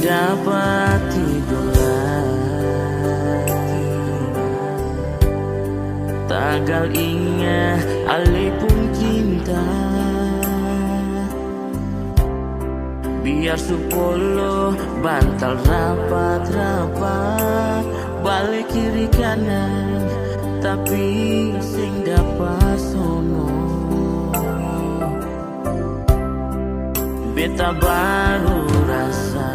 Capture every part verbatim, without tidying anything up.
Dapa tidor lai. Tagal inga ale pung cinta. Biar su polo bantal rapat-rapat, bale kiri kanan, tapi seng dapa sono. Beta baru rasa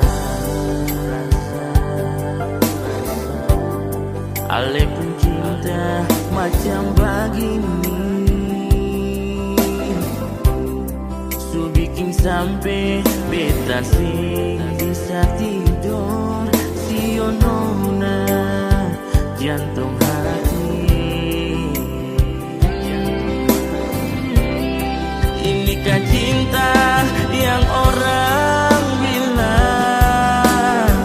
ale pung cinta macam bagini. Su biking sampe beta seng bisa tidor, sio nona jantong hati. Ini ka cinta yang orang bilang,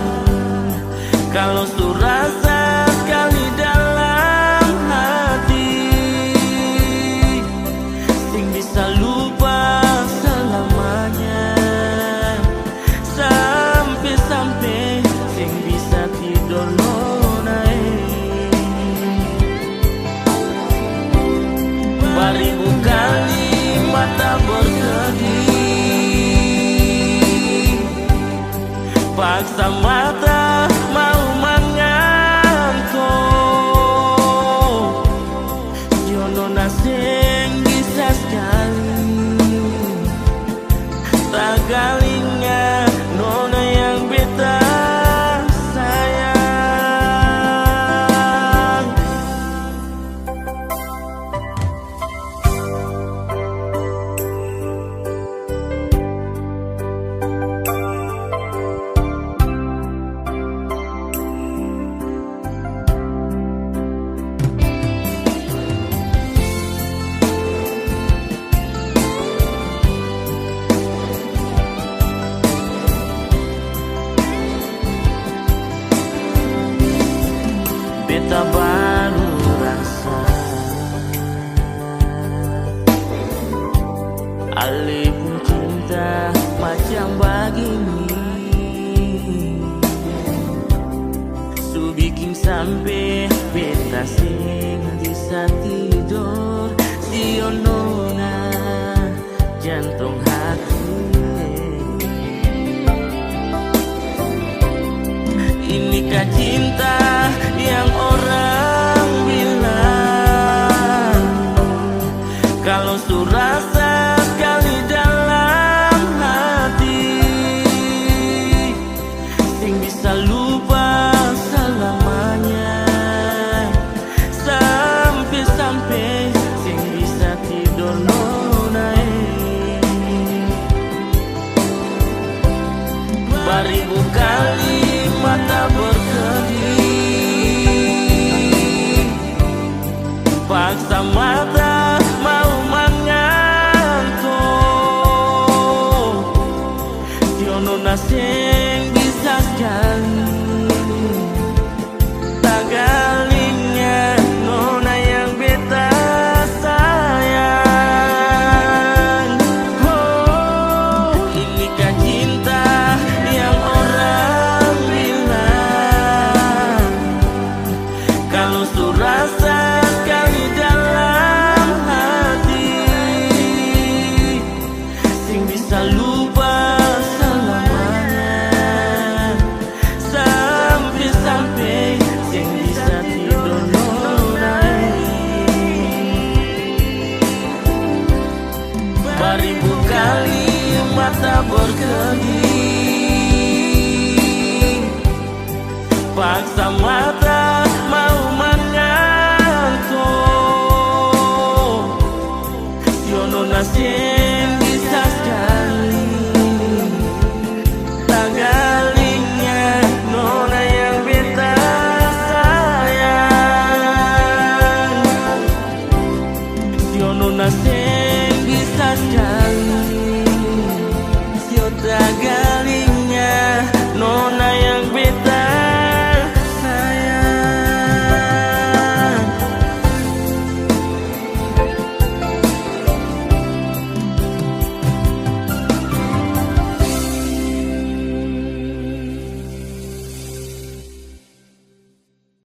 kalo su rasa skali dalam hati, seng bisa lupa salamanya. Sampe-sampe seng bisa tidor nona e. Baribu kali mata berkedip, paksa mata mau manganto. Yo nona seng bisa skali. Tagalinga nona yang beta sayang. Beta baru rasa ale pung cinta macam bagini. Su biking sampe beta seng bisa tidor, sio nona jantong hati. Ini ka cinta yang orang bilang, kalo su rasa skali dalam hati, seng bisa lupa salamanya. Sampe-sampe seng bisa tidor nona e. Baribu kali mata berkedip, paksa mata mau manganto. Sio nona seng bisa skali. Tagalinga nona yang beta sayang. Oh, ini ka cinta yang orang bilang, kalo su rasa skali dalam hati, seng bisa lupa salamanya. Sampe-sampe seng bisa tidor nona e. Baribu kali mata berkedip, paksa mata mau manganto. Sio nona seng bisa skali. Tagalinga nona yang beta sayang. Sio nona seng bisa skali. Sio tagalinga nona yang beta